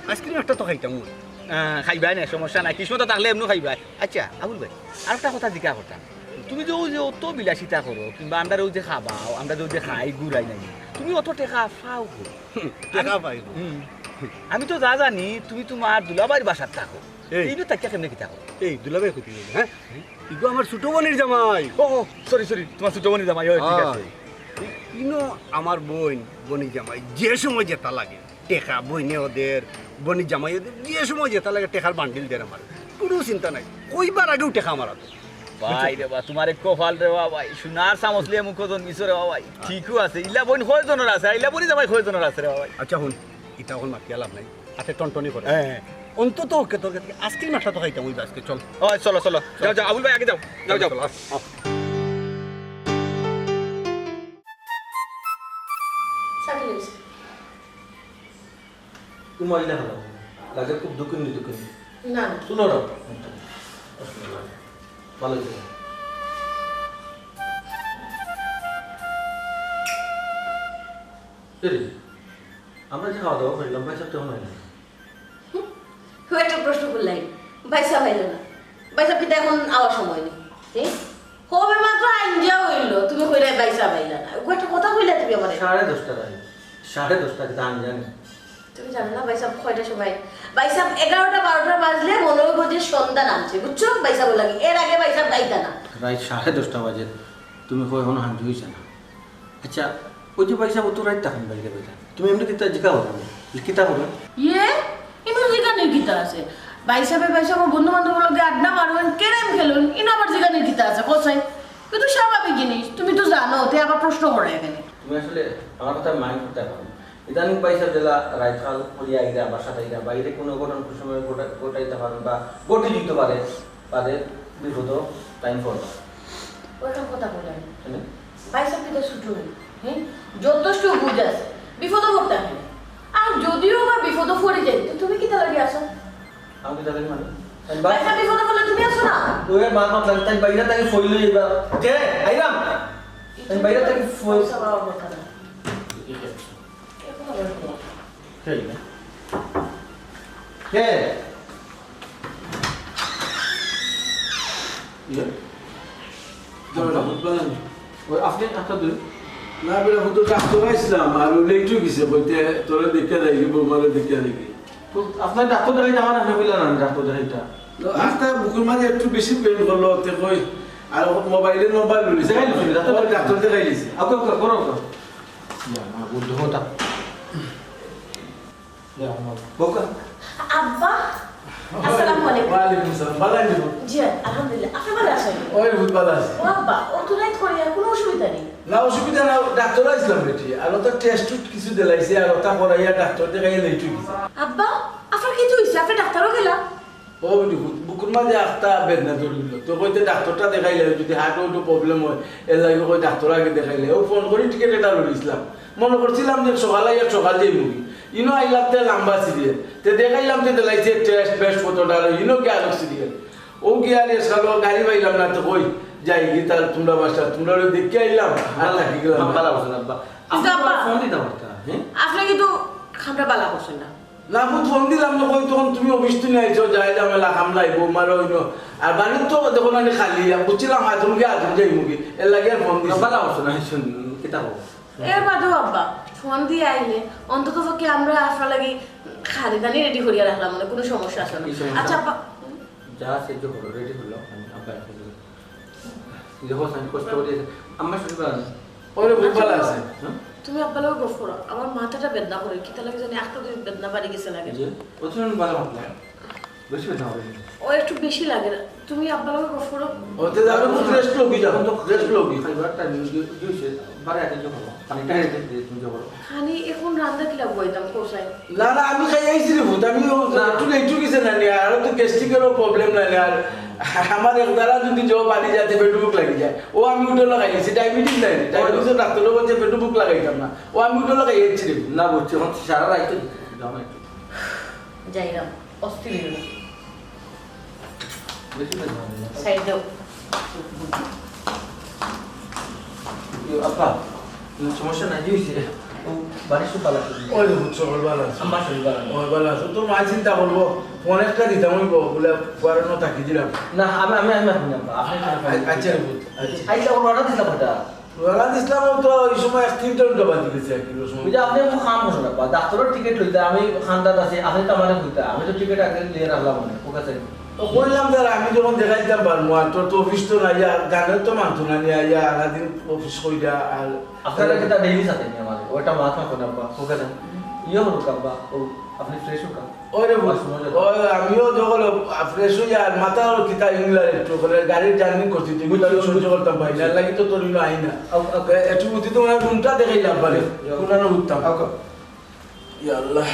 আইসক্রিম একটা তো খাইতাম অয়। আহ, খাইবায় নে, সমস্যা নাই, কিসমতো থাকলে এমনেও খাইবায়। আচ্ছা, আবুল ভাই, আরেকটা কথা জিকা করতাম। তুমি যে অউ যে অত বিলাসিতা করো, কিংবা আমরারে অউ যে খাবাও, আমরা যে অউ যে খাই, ঘুরাই নাই, তুমি অত টেকা পাও কই? টেকা পাই কই? হুম। আমি তো যা জানি, তুমি তুমার দুলাভাইর বাসাত থাকো। এই। ইনো থাকিয়া কেমনে কিতা করো? এই, দুলাভাই কইতে গেলে, হ্যাঁ? ইগু আমার ছোট বইনর জামাই। ও, ও, sorry, sorry, তুমার ছোট বইনর জামাই, অয়, ঠিক আছে। ই-, ইনো আমার বইন, বইনর জামাই, যে সময় যেতা লাগে, টেকা বইনে ওদের, বইনর জামাই ওদের, যে সময় যেতা লাগে টেকার বান্ডিল দের আমারে। কুনু চিন্তা নাই, কইবার আগেউ টেকা আমার আতো। ভাই রে বা, তুমার এক কপাল রে বা ভাই, সোনার চামচ লইয়া মুখো জন্মিছো রে বা ভাই। ঠিকউ আছে, ইলা বইন কয়জনর আছে, ইলা বইনর জামাই কয়জনর আছে রে বা ভাই। আচ্ছা হুন, ইতা অখন মাতিয়া লাভ নাই, আতে টনটনি করে। হ্যাঁ। অন্তত ওকে তোর কাছে আইসক্রিম একটা তো খাইতাম অইবো আজকে, চল। ওই, চলো, চলো, যাও, যাও, আবুল ভাই আগে যাও, যাও, যাও। চলো, আস, আস। চা খেলে এসে। তোমার ইলা হলো, লাগে খুব দুকুনি দুকুনি। না, না। শুনো না। ভালো হয়েছে। এই রে, আমরা যে খাওয়া দাওয়া করলাম, ভাই সাহেব তখন হয় না। হুম, খুব একটা প্রশ্ন করলাই। ভাই সাহেব আইলো না। ভাই সাহেব কিন্তু এখন আওয়ার সময় নেই। হ্যাঁ? কবে মাত্র আইন দিয়া হইল, তুমি কইরায় ভাই সাহেব আইলা না। ওগু একটা কথা কইলা তুমি আমারে। সাড়ে দশটা রাইত। সাড়ে দশটা কিতা আমি জানি? তুমি জানো না ভাই সাহেব কয়টা সময়? ভাই সাহেব এগারোটা বারোটা বাজলে মনে হইব যে সন্ধ্যা নামছে, বুঝছো? ভাই সাহেব লাগে, এর আগে ভাই সাহেব আইতা না। রাইত সাড়ে দশটা বাজে, তুমি কই এখনো হাঞ্জু হইছে না? আচ্ছা, ওই যে ভাই সাহেব অত রাইত থাকেন বাইরে বাইরে, তুমি এমনি কিতা জিকা করো? কিতা করো? ইয়ে, ইনো জিকানির কিতা আছে? ভাই সাহেবে ভাই সাহেব বন্ধু বান্ধব লগে আড্ডা মারইন, ক্যারেম খেলইন, ইনো আবার জিকানির কিতা আছে? কোথায়? এ তো স্বাভাবিক জিনিস, তুমি তো জানো, তে আবার প্রশ্ন করো এখানে। তুমি আসলে আমার কথা মাইন্ড করতে পারো। ইদানিং ভাই সাহেব যেলা রাইত কাল করিয়া আইরা, বাসাত আইরা, বাইরে কোনো অঘটন কোনো সময় ঘটা-, ঘটাইতে পারেন বা ঘটি দিতে পারে, বাদে বিপদ টাইম পড়বা। ওরকম কথা বলেন। কেন? ভাই সাহেব কিন্তু ছুটু নেই, হ্যাঁ? যথেষ্ট বুঝ আছে, বিপদ করতে হবে। আর যদিও বা বিপদ পড়ে যায়, তো তুমি কিতা লাগি আসো? আমি কিতা লাগি মানে? আমি বা- ভাই সাহেব বিপদ করলে তুমি আসো না? ওই মা কথা, তাই বাইরে তাকে ফইল লই যাইবা। কে? আইরাম। আমি বাইরে তাকে ফইল- সব আমার কথা না। এখন আবার কি? সেই না। কে? ইয়ে? যাও না, বুঝবা না। ওই আপনি একটা দিন। না, বেটা, হুজুর ডাক্তার আইছিলাম, আর ও লেট হয়ে গেছে, বলতে, "তোরা দেখে যাই, বৌমারে দেখে যাই।" তো আপনার ডাক্তার দেখাই যাওয়া না, আপনি বললেন না, ডাক্তার দেখাইতা। তো আস্তে বুকুর মাঝে একটু বেশি পেইন করলো, তে কই, আর মোবাইলের নম্বর লইছে। দেখাই দিছি, ডাক্তার। ওই ডাক্তার দেখাই দিছে। ওকে, ওকে, করো, করো। ইয়া, আমার বুদ্ধ কথা। ইয়া, আমার বোকা। আব্বা, আসসালামু আলাইকুম। ওয়ালাইকুম আসসালাম। ভালো আছেন? জি, আলহামদুলিল্লাহ। আপনি ভালো আছেন? ওই, বহুত ভালো আছি। ও আব্বা, অত রাইত করিয়া কোনো অসুবিধা নেই? না, অসুবিধা না, ডাক্তার আইছিলাম বেটি। আর ওটা টেস্ট টুস্ট কিছু দিলাইছে, আর ওটা করাইয়া ডাক্তার দেখাইয়া লেট হয়ে গেছে। আব্বা, আপনার কিন্তু হিসাবে ডাক্তারও গেলা। ও বেটি, বুক-, বুকুর মাঝে একটা বেদনা ধরিল। তো কইতে ডাক্তারটা দেখাইলে, যদি হার্টও একটু প্রবলেম হয়, এর লাগি কই ডাক্তার আগে দেখাইলে। ও ফোন করি টিকিট এটা লইছিলাম। মনে করছিলাম যে সকালে আইয়া সকাল যাইমুগি। ইনো আইলাম তে লম্বা সিরিয়াল। তে দেখাইলাম তে দিলাইছে টেস্ট বেস্ট কতটা আর ইনো কি আরো সিরিয়াল। ও কি আর এসালো গাড়ি পাইলাম না, তো কই যাই কি তার তোমরা বাসা, তোমরা ওই দেখে আইলাম আর থাকি গেলাম না। আব্বা লাগছে না, আব্বা। কিন্তু আপনি আব্বা, ফোন দিতে পারতা, হ্যাঁ? আপনি কিন্তু খামটা বালা করছেন না। না, আমি ফোন দিলাম না, কই তখন তুমি অফিস তুলে আইছো, যাই ঝামেলা, খামলাই, বৌমার হইল। আর বাড়ির তো দেখো না, খালি, আর বুঝছিলাম, আজ মুখে, আজ যাই মুখে, এর লাগে আর ফোন দিছি। বালা করছো না, শুন, কিতা খবর? এর বাদেও আব্বা, ফোন দিয়ে আইলে, অন্তত পক্ষে আমরা আপনার লাগি খারিদানি রেডি করিয়া রাখলাম, মানে কোনো সমস্যা আছে না। কি সমস্যা? আচ্ছা, আব্বা। যা আছে, যে করো, রেডি করলো, আমি আব্বা একটা জিনিস। যে হোসেন কষ্ট করে দিয়েছে, আমার শরীর ভালো না। ওরে, বুক ভালো আছে। হ্যাঁ? তুমি আব্বা লগে গফ করো, আমার মাথাটা বেদনা করে, কিতা লাগে জানি, একটা দিন বেদনা বাড়ি গেছে লাগে। যে, ও তো আমি ভালো মাতলাম। বেশি বেদনা হবে। ও একটু বেশি লাগে না। তুমি আব্বা লগে গফ করো। ও, তে যাবে, বুক রেস্ট লও কি যাও? রেস্ট লও কি? খাইবার টাইম দিয়েছে, বারে আগে যখন পানিটা রেখে দিয়ে তুমি যাবো। খানি এখন রান্দা কিলা বইতাম কোসাই? না, না, আমি খাই আইছি রে ভূত, আমি ও না। একটু লেট হয়ে গেছে না নি, আর তো গ্যাস্ট্রিকেরও প্রবলেম নাই নি, আর আমার এক দ্বারা যদি জব আনি যাতে পেটু ভুক লাগি যায়, ও আমি উঠে লাগাই গেছি, ডায়াবেটিস নাই নি, ডায়াবেটিসের ডাক্তারও বলছে পেটু ভুক লাগাইতাম না, ও আমি উঠে লাগাই যাচ্ছি রে ভূত। না বুঝছি, এখন সারা রাইতে যাও না একটু। যাইরাম, অস্থির হইল। বেশি বেদনা হবে না। সাইড দাও। ইয়ো, আব্বা, কোনো সমস্যা নাই, কি হইছে? ও বাড়ির সব ভালো আছে? ওই দেখো, সকল ভালো আছে। আমার শরীর ভালো না। ওই ভালো আছে। তোর মা চিন্তা করবো, ফোন একটা দিতাম, ওই বউ বলে, ফোয়ারানো তাকি দিলাম। না, আমি, আমি, আমি, আপনি, আব্বা, আপনি আ-, আ-, আচ্ছা, আচ্ছা। আচ্ছা, ওর অর্ডার দিতাম ওটা। রওনা দিছিলাম তো ওই সময় এক তিনটা উল্টো বাজি গেছে আর কি, ওই সময়। বুঝা, আপনি এখন কাম করছেন, আব্বা। ডাক্তারের টিকিট লইতে আমি খান্দাত আছি, আপনি তো আমারে কইতা। আমি তো টিকিট আগে নিয়ে রাখলাম, মানে, ওকে চাই। তো কইলাম, স্যার, আমি যখন দেখাইতাম পারবো, আর তোর তো অফিস তো নাই, আর গানের তো মানতো না, নিয়ে আইয়া আধা দিন অফিস কইরা, আর আপনারা কি তা ডেইলি সাথে নিয়ে আমারে? ওটা মাথা কোন, আব্বা? ওকে চাই। ইয়ে হলো, আব্বা, ও, আপনি ফ্রেশ হোক। ওই রে, আর সময় যাবে। ওই আমিও যখন ফ্রেশ হই আর মাথা ওর কিতা ইংলার একটু করে গাড়ির জার্নি করছি, তুই বুঝছি, বুঝছি। সহ্য করতাম পারি না, লাগি তো তোর ইনো আই না। আও, আও। এ, একটু বুদ্ধি তোমার রুমটা দেখাইলাম পারে, যাও। কোনানো উঠতাম। আও, আও। ইয়া আল্লাহ।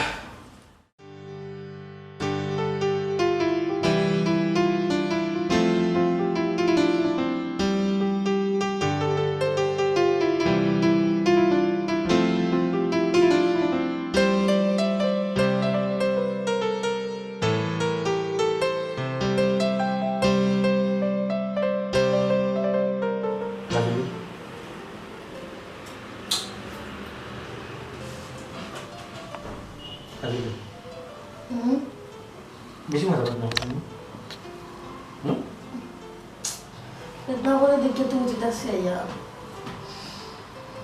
হুম? বেশি মাথা ব্যথা না করো। হুম? বেদনা করে দেখে তুমি যেটা সেই আর।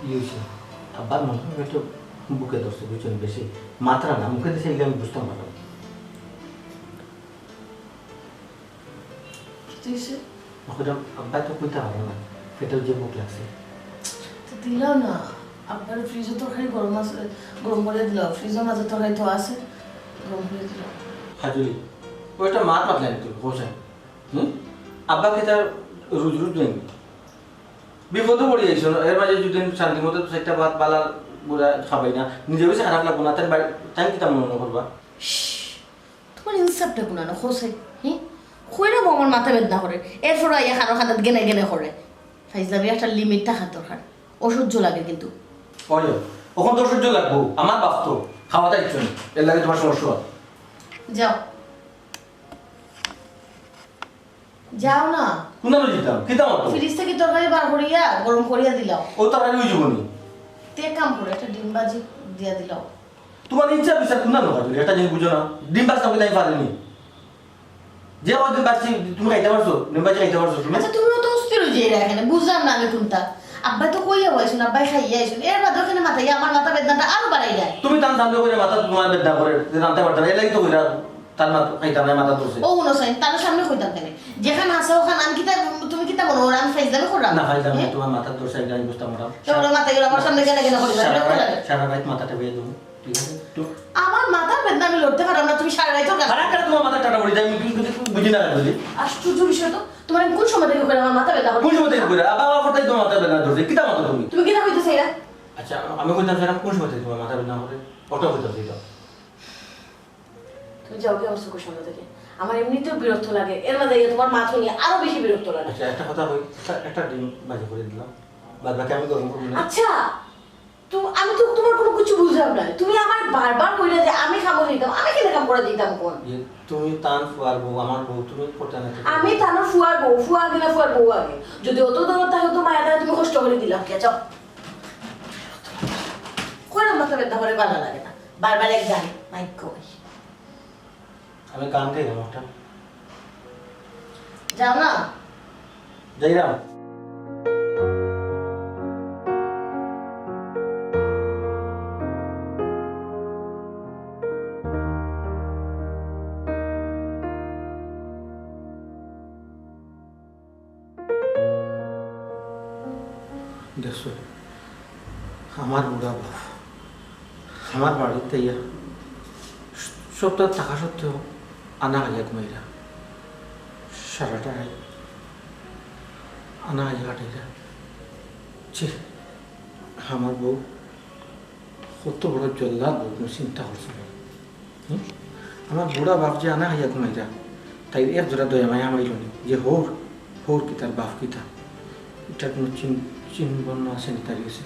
ই হইছে। আব্বার মনে হয় একটু বুকে ধরছে, বুঝছেন, বেশি। মাত্রা না, মুখে দিছে, এগুলো আমি বুঝতাম পারলাম। কিতা হইছে? ওটা আব্বা তো কইতা পারে না, পেটে যে ভুক লাগছে। তো দিলাও না, আব্বার ফ্রিজে তরকারি গরম আছে, গরম করে দিলাও, ফ্রিজের মাঝে তরকারি তো আছে, গরম করে দিলাও। হাজুলি, ওইটা মাত মাতলেন তুই, হোসেন। হুম? আব্বা কি তার রুজ রুজ নেই? বিপদে পড়ি আইছো না, এর মাঝে যদি শান্তি মতো তো একটা ভাত বালা বুড়া খাবাই না, নিজে বেশি খারাপ লাগবো না, তার বাড়ি, তাই কিতা মনে করবা? তোমার ইনসাফটা কোনানো, হোসেন? হুম? কইরা বউ আমার মাথা বেদনা করে, এরপর আইয়া কারো খান্দাত গেনে গেনে করে। ফাইজলামি একটা লিমিট থাকার দরকার, অসহ্য লাগে কিন্তু। ওরে, অখন তো অসহ্য লাগবো, আমার বাপ তো খাওয়াতে ইচ্ছে নেই, এর লাগে তোমার সমস্যা হয়। যাও। যাও না। কোনানো যেতাম? কিতা মাতো? ফ্রিজ থাকি তরকারি বার করিয়া গরম করিয়া দিলাও। ও তরকারি হয়ে যাবো নি? তে কাম করো, একটা ডিম ভাজি দিয়া দিলাও। তোমার ইচ্ছা বিচার কোনানো হয়? একটা জিনিস বুঝো না। ডিম ভাজতাম কিতা আমি পারিনি। যে কদিন বাঁচছি তুমি খাইতে পারছো? ডিম ভাজি খাইতে পারছো তুমি? আচ্ছা, তুমিও তো অস্থির হয়ে যাইরা এখানে, বুঝলাম না আমি কোনটা। আব্বায় তো কইয়া বইছুন, আব্বায় খাইয়া আইছুন, এর বাদে ওখানে মাথায় আমার মাথা বেদনাটা আরো বাড়াই যায়। তুমি তান সামনে করে মাথা তোমার বেদনা করে, যে জানতে পারতাম, এর লাগি তো কইরা। তার মাথা খাইতাম না, মাথা ধরছে। ও, হুনো সাইন, তার সামনে কইতাম কেনে? যেখান আছে ওখান আমি কিতা, তুমি কিতা মনে করো আমি ফাইজলামি করলাম? না, ফাইজলামি না, হ্যাঁ? তোমার মাথার দোষ, আমি বুঝতাম পারলাম। তোমার মাথায় আমার সামনে কেন কেন করি? সারা বিরক্ত রাত, লাগে। সারা রাত মাথাটা বেয়ে দেবো, ঠিক আছে? তো আমার মাথার বেদনা আমি লড়তে পারলাম না, তুমি সারা রাত ওর কাছে আর একটা তোমার মাথা টাটা পড়ে যায়, আমি কিছু বুঝি, বুঝি না বুঝি। আশ্চর্য বিষয় তো, তোমার আমি কোন সময় থেকে করে আমার মাথা বেদনা করে? কোন সময় থেকে করে? আবার, আবার কোথায় তোমার মাথা বেদনা ধরছে? কিতা মাথা তুমি? তুমি কিতা কইতে চাইরা? আচ্ছা, আমি কইতাম স্যার, কোন সময় থেকে তোমার মাথা বেদনা করে? ওটা কইতাম চাইতাম। তুমি যাও কি আমার চোখের সামনে থেকে? আমার এমনিতেও বিরক্ত লাগে, এর মাঝে এই তোমার মাত হুনি আরো বেশি বিরক্ত লাগে। আচ্ছা, একটা কথা কই, একটা, একটা ডিম ভাজি করি দিলাম, বাদ বাকি আমি গরম করবো না। আচ্ছা, তো আমি তো তোমার কোনো কিছু বুঝলাম না। তুমি আমারে বারবার কইলা যে আমি কামো যাইতাম, আমি কেনে কাম করা যাইতাম কোন? ইয়ে, তুমি তান ফুয়ার বউ, আমার বউ, তুমি করতে না। আমি তান ফুয়ার বউ, ফুয়া আগে না ফুয়ার বউ আগে? যদি অত দরদ থাকে তো মায়া তুমি কষ্ট করি দিলাম কে? যাও। কইলাম মাথা ব্যথা করে ভালো লাগে না, বারবার এক গান মাইক কই। আমি গান গাইলাম একটা। যাও না। যাইলাম। দেখছো, আমার বুড়া বাপ আমার বাড়িত আইয়া সবতা থাকা সত্ত্বেও আনা খাইয়া ঘুমাইরা, সারাটা রাইত আনা খাইয়া কাটাইরা। ছি, আমার বউ কত বড় জল্লাদ বউ, তুমি চিন্তা করছো নি? হুম? আমার বুড়া বাপ যে আনা খাইয়া ঘুমাইরা, তাইর এক জোড়া দয়া মায়া মাইল নি যে হউর, হউর কিতা আর বাপ কিতা, ইটার কোনো চিন-, চিহ্ন বর্ণ আছে নি তার গেছে?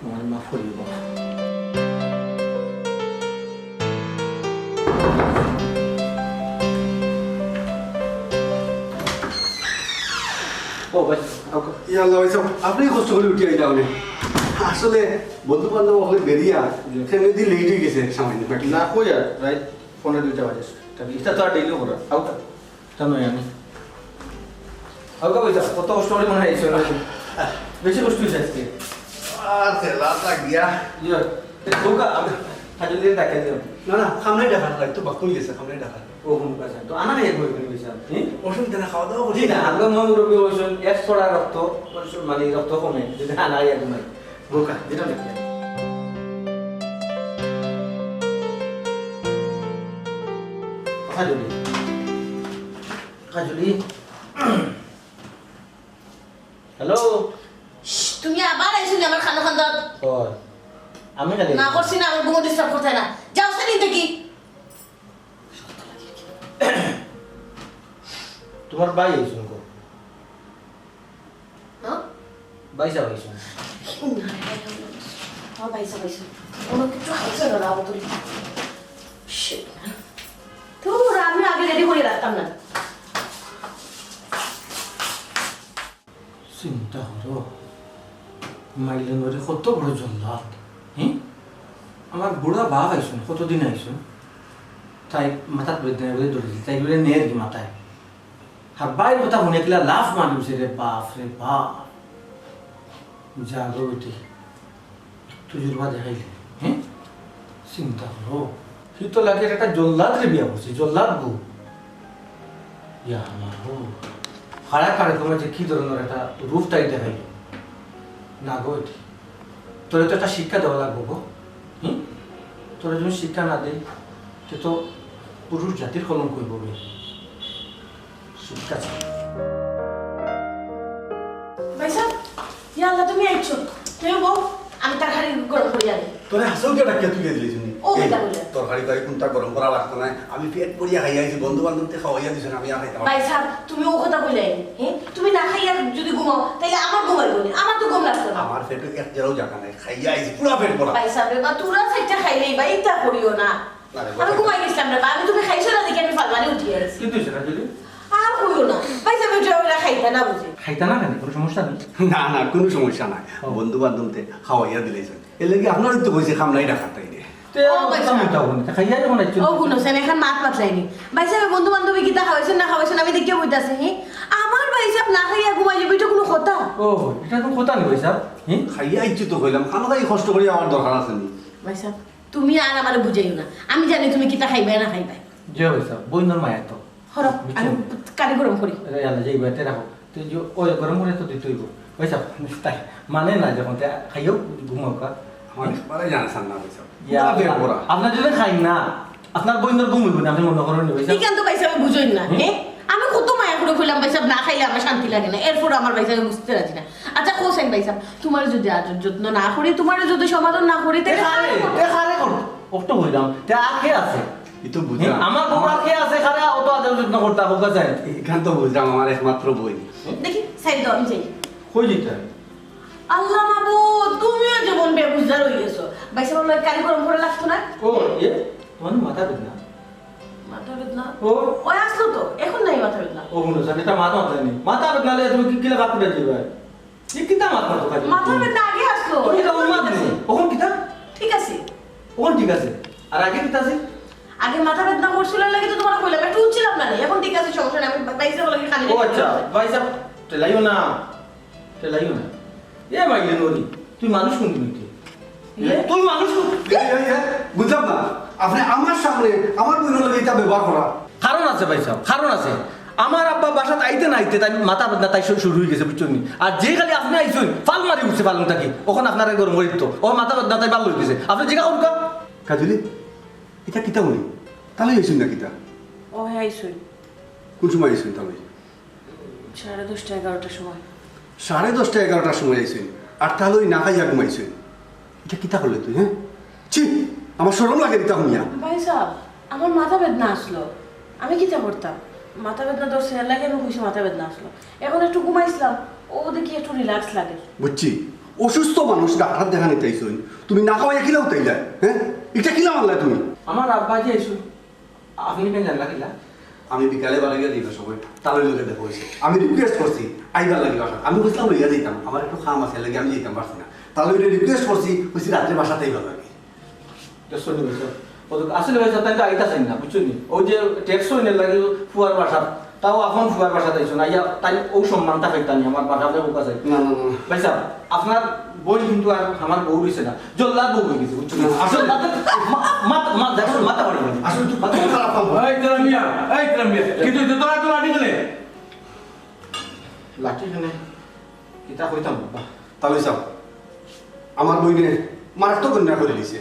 আমার মাফ করিও বাপ। ও ভাই, আউক্কা। ইয়া আল্লাহ ভাই সাহেব, আপনি কষ্ট করে উঠি আইলা উনি। আসলে বন্ধু বান্ধব হকলে বেরিয়া, জি। ফ্যামিলি লেট হয়ে গেছে সামান্য। না, কই আর, রাইত পৌনে দুইটা বাজে। তবে ইটা তো আর ডেইলি করা। আউক্কা। তা নয় আমি। আউক্কা ভাই সাহেব, কত কষ্ট করে মনে হয় আইছো। বেশি কষ্ট হয়েছে আজকে। আর তেলা তা গিয়া। ইয়ে, আউক্কা, আমি কাজল দিয়ে ডাকিয়া দিলাম। না, না, খামলাই ডাকার, রাইত তো বাক্কা হয়ে গেছে, খামলাই ডাকার। ও, হুম, আচ্ছা, তো আনা খাইয়া ঘুমাই, ঘুমাই গেছিলাম। হুম? ওষুধ দেনা খাওয়া দাওয়া করছি। জি না, আমরা মহামুরব্বী ওষুধ, এক ছড়া রক্ত, মানে, রক্ত কমে, যদি আনা খাইয়া ঘুমাই। বোকা, যেটা দেখতে। কাজলি। কাজলি। হ্যালো। শ্শ্, তুমি আবার আইছো নি আমার খানো খান্দাত? ওই, আমি খালি না করছি না, আমার বউ ডিস্টার্ব করতে না। যাও, সেদিন দেখি। তোমার ভাই আইছুন গো। হ্যাঁ? ভাই সাহেব আইছুন। আমার ভাই সাহেব আইছুন। কোনো কিছু খাইছো না, রাবো তুলি। Shit, man. তো ওরা আমি আগে রেডি করে রাখতাম না। চিন্তা করো, মাইলেন ওরে কত বড় জল্লাদ, হ্যাঁ? আমার বুড়া বাপ আইছুন, কতদিন আইছুন, তাই মাথাত বেদনা করে ধরে দিল, তাই বলে নের কি মাথায়? আর বাইর কথা মনে কিলা লাফ মারি উঠছে, রে বাপ, রে বাপ। যা গো বেটি, তুজুর্বা দেখাইলে, হ্যাঁ? চিন্তা করো। সে তো লাগে একটা জল্লাদ রে বিয়া করছে, জল্লাদ বউ। ইয়া আমার বউ। খারাপ কারে তোমার যে কি ধরনের একটা রূপ তাই দেখাইল। না গো বেটি, তোরে তো একটা শিক্ষা দেওয়া লাগবো গো। হুম? তোরে যদি শিক্ষা না দেই, তে তো পুরুষ জাতির কলঙ্ক হইব বে। শিক্ষা ছাড়া। ভাই সাহেব, ইয়া আল্লাহ, তুমি আইছো। তুমি বউ, আমি তরকারি গরম করি আনি। তোরে হাসেও কে ডাকিয়া তুই দিলি শুনি? ও এই, কথা বলে। তরকারি তো কোনটা গরম করা লাগতো না। আমি পেট ভরিয়া খাইয়া আইছি, বন্ধু বান্ধব তে খাওয়াইয়া দিছেন, আমি আর খাইতাম না। ভাই সাহেব, তুমি ও কথা বলে আইনি, হ্যাঁ? তুমি না খাইয়া যদি ঘুমাও, তাহলে আমার ঘুমাইব না, আমার তো ঘুম লাগতো না। আমার পেটে এক জেলাও জায়গা নাই, খাইয়া আইছি পুরা পেট ভরা। ভাই সাহেব, এবার তোরা সাইডটা খাইলেই ভাই, ইটা করিও না। না রে, আমি ঘুমাই গেছিলাম রে বা, আমি তুমি খাইছো না দেখি আমি ফালমারি উঠি আইছি। কিন্তু হইছে না যদি? আর কইও না, ভাই সাহেব, এটা ওরা খাইতা না বুঝি। খাইতা না কেন? কোনো সমস্যা নেই? না, না, কোনো সমস্যা নাই। ও। বন্ধু বান্ধব তে খাওয়াইয়া দিলে স্যার। এর লাগি আপনারই তো কইছে খামলাই ডাকাত তাই রে। তে ও, আর ভাই কথা সাহেব। মিথ্যা বলে, তে খাইয়া যখন আইছো। ও, হুনো, স্যার, এখন মাত মাতলাইনি। ভাই সাহেব, বন্ধু বান্ধবী কিতা খাওয়াইছেন না খাওয়াইছেন, আমি দেখিয়া বইতাছি, হ্যাঁ? আমার ভাই সাহেব না খাইয়া ঘুমাই যাবে, এটা কোনো কথা? ও, এটা কোনো কথা নেই ভাই সাহেব, হ্যাঁ? খাইয়া আইছি তো কইলাম, খামলাই কষ্ট করি আমার দরকার আছে নি। ভাই সাহেব, তুমি আর আমারে বুঝাইও না, আমি জানি তুমি কিতা খাইবায় না খাইবায়। জি ভাই সাহেব, বইনর মায়া তো। হরো, আমি বুঝছেন? কারি গরম করি। আরে আল্লাহ, যে ইবাতে রাখো। তুই যে ওই গরম করে তো দিতে হইব। ভাই সাহেব, তাই মানে না যখন, তাই খাইও ঘুমাও কা। আমার একবারে জানা সামনে ভাই সাহেব। ইয়া, পুরা পেট ভরা। আপনার যদি খাই না, আপনার বইনর ঘুম হইব না, আপনি মনে করেন নি ভাই সাহেব? ঠিক আছে তো ভাই সাহেব, বুঝইন না, হুম? হ্যাঁ? আমি কত মায়া করে কইলাম ভাই সাহেব, না খাইলে আমার শান্তি লাগে না, এরপর আমার ভাই সাহেব বুঝতে রাজি না। আচ্ছা, কোসেন ভাই সাহেব, তোমার যদি আদর যত্ন না করি, তোমার যদি সমাধান না করি, তাহলে এ খারে, এ খারে কর। অষ্ট হইলাম, তে আর কে আছে? ই তো বুঝলাম। আমার বউ আর কে আছে, কারে অত আদর যত্ন করতা, হোক আছে। ইখান তো বুঝলাম, আমার একমাত্র বইন। দেখি, সাইড দাও, আমি যাই। কই যাইতা? আল্লাহ মাবুদ, তুমিও যেমন বেবুঝদার হয়ে গেছো। ভাইসাব, আমার লগে কারি গরম করা লাগতো না। ও, এ, তোমার মাথা বেদনা? মাথা বেদনা? ও। ওই আসলো তো, এখন নাই মাথা বেদনা। ও, হুনো, স্যার, এটা মাথা মাথা নেই। মাথা বেদনা হলে তুমি কি কিলা কাপড়ে দিবা? এ কিতা মাত মাতো খালি? মাথা বেদনা আগে আসলো। তুমি তো উন্মাদ নেই। অখন কিতা? ঠিক আছে। অখন ঠিক আছে। আর আগে কিতা আছে? আগে মাথা বেদনা করছিল, লাগে তো তোমার কইলাম, একটু উঠছিলাম না নি। এখন ঠিক আছে, সমস্যা নাই। আমি বা-, ভাইসাব বলে খালি ও আচ্ছা, ভাইসাব, ঠেলাইও না। ঠেলাইও না। এ মাইলে নরি, তুই মানুষ কোন দিন হইতে? এ? তুই মানুষ কোন? এই, এই, এই, বুঝলাম না। আপনি আমার সামনে আমার বইনর লগে এটা ব্যবহার করা। কারণ আছে ভাইসাব, কারণ আছে। আমার আব্বা বাসাত আইতে না আইতে তাই মাথা বেদনা তাই শু-, শুরু হয়ে গেছে, বুঝছইন নি? আর যে খালি আপনি আইছইন, ফাল মারি উঠছে পালং থাকি। অখন আপনারে গরম করি দিত। ও মাথা বেদনা তাই ভালো হয়ে গেছে। আপনি জিগা করুকা? কাজলি, এটা কিতা হইল? তাহলে আইছইন না কিতা? ও হ্যাঁ, আইছইন। কোন সময় আইছইন তাহলে? সাড়ে দশটা, এগারোটার সময়। সাড়ে দশটা, এগারোটার সময় আইছইন, আর তাহলে ওই না খাইয়া ঘুমাইছইন। এটা কিতা করলে তুই, হ্যাঁ? ছি, আমার শরম লাগে এটা হুনিয়া। ভাইসাব, আমার মাথা বেদনা আসলো, আমি কিতা করতাম? মাথা বেদনা ধরছে, এর লাগি আমি কইছি মাথা বেদনা আসলো। এখন একটু ঘুমাইছিলাম, ও দেখি একটু রিল্যাক্স লাগে। বুঝছি, অসুস্থ মানুষ ডাক্তার দেখানিত আইছইন, তুমি না খাওয়াইয়া কিলা উঠাইলা, হ্যাঁ? এটা কিলা মানলা তুমি? আমার আব্বা যে আইছইন, আপনি কেন জানলা কিলা? আমি বিকালে বাড়ি গিয়া দিবা সময় তালইর লগে দেখা হইছে। আমি রিকোয়েস্ট করছি আইবার লাগি বাসাত। আমি কইছিলাম লইয়া যাইতাম, আমার একটু কাম আছে, লাগি আমি যাইতাম পারছি না। তালইরে রিকোয়েস্ট করছি, কইছি রাত্রে বাসাত আইবার লাগি। দেখছইন নি ভাইসাব? ও তো আসলে ভাইসাব, তাই তো আইতা চাই না, বুঝছইন নি? ওই যে টেক্সট হইনের লাগি ফুয়ার বাসাত, তাও এখন ফুয়ার বাসাত আইছইন, আইয়া তাই ও সম্মানটা পাইতা নি, আমার বাসাত বোকা চাই। না, না, না। ভাইসাব, আপনার বইন কিন্তু আর আমার বউ রইছে না, জল্লাদ বউ হয়ে গেছে, বুঝছইন নি? না, আসলে জল্লাদ, মা-, মা-, মা-, দেখো, মাথা বাড়ি গেছে। আসলে তুই খুব খারাপ কাম করলি। এই তেরা মিয়া, এই তেরা মিয়া, কিন্তু এটা তোরা তো লাঠি খেলে। লাঠি খেলে? কিতা কইতাম বাবা? তালই সাব, আমার বইনে মারাত্মক অন্যায় করি দিছে।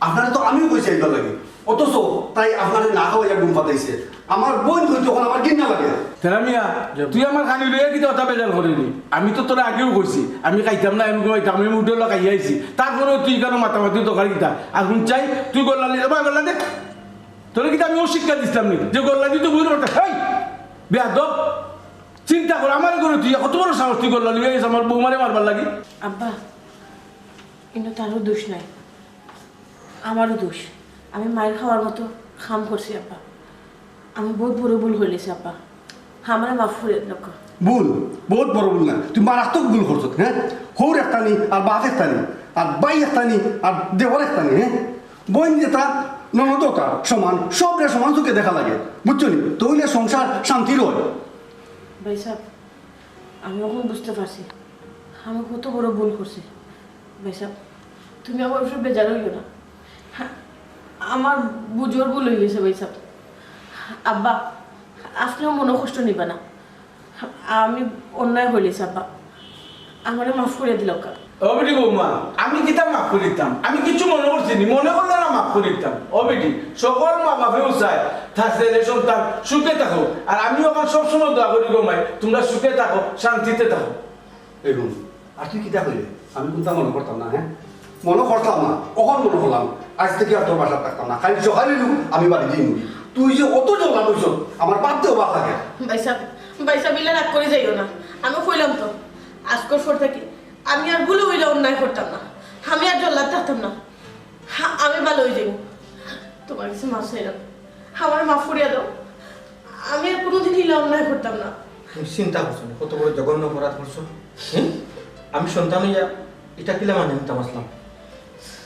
আপনারে তো আমিও কইছি আইবার লাগি, অথচ তাই আপনারে না খাওয়াইয়া ঘুম পাতাইছে। আমার বইন কইতে এখন আমার ঘিন্না লাগে। তেরা মিয়া, তুই আমার খানি লইয়া কিতা কথা বেজাল করিনি? আমি তো তোরে আগেও কইছি, আমি খাইতাম না, আমি ঘুমাইতাম, আমি মুডে লগ খাইয়া আইছি। তারপরেও তুই কেন মাতামাতি দরকার কিতা? আর হুন চাই, তুই গল্লা নিয়ে যাবা, গল্লা দে। তোরে কিতা আমি ও শিক্ষা দিছিলাম নি? যে গল্লা দিতে বুঝতে পারতে, এই বেয়াদব, চিন্তা কর, আমার ঘরে তুই কত বড় সাহস, তুই গল্লা লইয়া আইস আমার বৌমারে মারবার লাগি? আব্বা, ইনো তারও দোষ নাই, আমারও দোষ। আমি মাইর খাওয়ার মতো কাম করছি আব্বা, আমি বহুত বড় ভুল করিলিছি আব্বা, আমারে মাফ করি দিলাউক্কা। ভুল? বহুত বড় ভুল না, তুই মারাত্মক ভুল করছত, হ্যাঁ? হউর একটানি আর বাপ একটানি, আর ভাই একটানি আর দেওর একটানি, হ্যাঁ? বইন যেটা ননদ ওটা সমান, সবরে সমান চোখে দেখা লাগে, বুঝছো নি? তইলে সংসার শান্তির হয়। ভাইসাব, আমি অখন বুঝতে পারছি আমি কত বড় ভুল করছি। ভাইসাব, তুমি আমার উপরে বেজার হইও না, আমার বুঝর ভুল হয়ে গেছে ভাইসাব। আব্বা, আপনিও মনো কষ্ট নিবা না, আমি অন্যায় করিলিছি আব্বা, আমারে মাফ করিয়া দিলাউক্কা। ও বেটি বৌমা, আমি কিতা মাফ করিতাম? আমি কিচ্ছু মনো করছি নি, মনো করলে না মাফ করিতাম। ও বেটি, সকল মা বাপেও চায় তার ছেলে সন্তান সুখে থাকো, আর আমি অখন সবসময় দোয়া করি গো মাই, তুমরা সুখে থাকো, শান্তিতে থাকো। এই হুন, আর তুই কিতা কইলে? আমি কুন্তা মনো করতাম না, হ্যাঁ? মনো করতাম না, অখন মনো করলাম। আইজ থাকি আর তোর বাসাত থাকতাম না, কাইল সকালে নু আমি বাড়ি যাইমু। তুই যে অত জল্লাদ অইছস, আমার ভাবতেও অবাক লাগে। ভাইসাব, ভাইসাব, ইলা রাগ করি যাইও না, আমি কইলাম তো, আইজকুর পর থাকি আমি আর ভুলেও ইলা অন্যায় করতাম না, আমি আর জল্লাদ থাকতাম না। হ্যাঁ, আমি ভালা অই যাইমু। তুমার গেছে মাফ চাইলাম, আমারে মাফ করিয়া দেও। আমি আর কুনুদিন ইলা অন্যায় করতাম না। তুমি চিন্তা করছো নি, কত বড় জঘন্য অপরাধ করছো? হুম? আমি সন্তান অইয়া ইটা কিলা মানিয়া নিতাম আছলাম?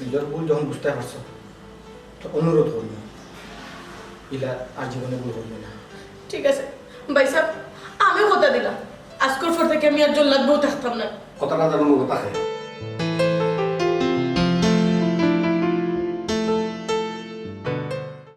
নিজর ভুল যখন বুঝতায় পারছো, তো অনুরোধ করিও, ইলা আর জীবনে ভুল করিও না। ঠিক আছে ভাইসাব, আমি কথা দিলাম, আইজকুর পর থাকি আমি আর জল্লাদ বউ থাকতাম না। কথাটা যেন মনো থাকে।